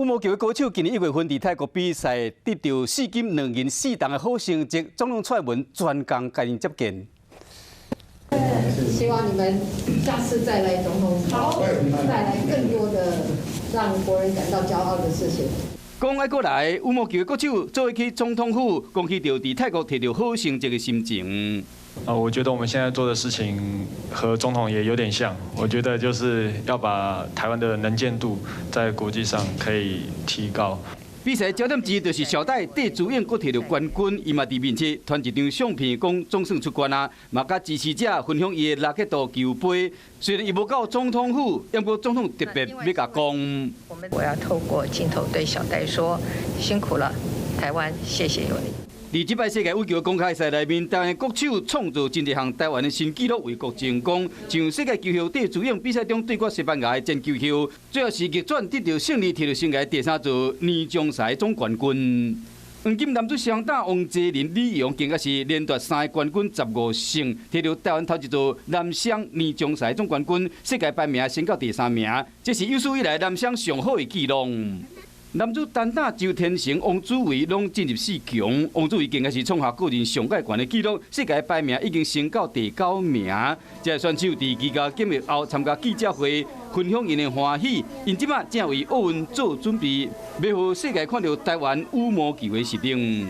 羽毛球的高手今年1月份佇泰國比賽，得著四金兩銀四銅的好成績，總統蔡英文專工共𪜶接見。希望你們下次再來總統府，帶來更多的讓國人感到驕傲的事情。講愛閣來，羽毛球的國手做伙去總統府，講起著佇泰國摕著好成績的心情。啊，我覺得我們現在做的事情和總統也有點像，我覺得就是要把台灣的能見度在國際上可以提高。比賽焦點之一就是小戴戴資穎閣摕著冠軍，伊嘛佇面前傳一張相片，講總算出關啊，嘛佮支持者分享伊的拉克多球杯。雖然伊無到總統府，毋過總統特別欲共講。我要透過鏡頭對小戴說，辛苦了，台灣謝謝有你。佇這擺世界羽球公開賽內面，台灣國手創造真濟項台灣的新紀錄，為國爭光。像世界球后戴資穎比賽中對決西班牙的前球后，最後是逆轉得著勝利，摕著生涯第三座年終賽總冠軍。黃金男子雙打王齊麟、李洋，更加是連奪三個冠軍15勝，摕著台灣頭一座男雙年終賽總冠軍，世界排名升到第三名，這是有史以來男雙上好的紀錄。男子單打周天成、王祖為攏進入四強，王祖為更加是創下個人上蓋懸的紀錄，世界排名已經升到第九名。這個選手佇居家檢疫後參加記者會，分享𪜶的歡喜。𪜶這擺正為奧運做準備，欲予世界看著台灣羽毛球的實力。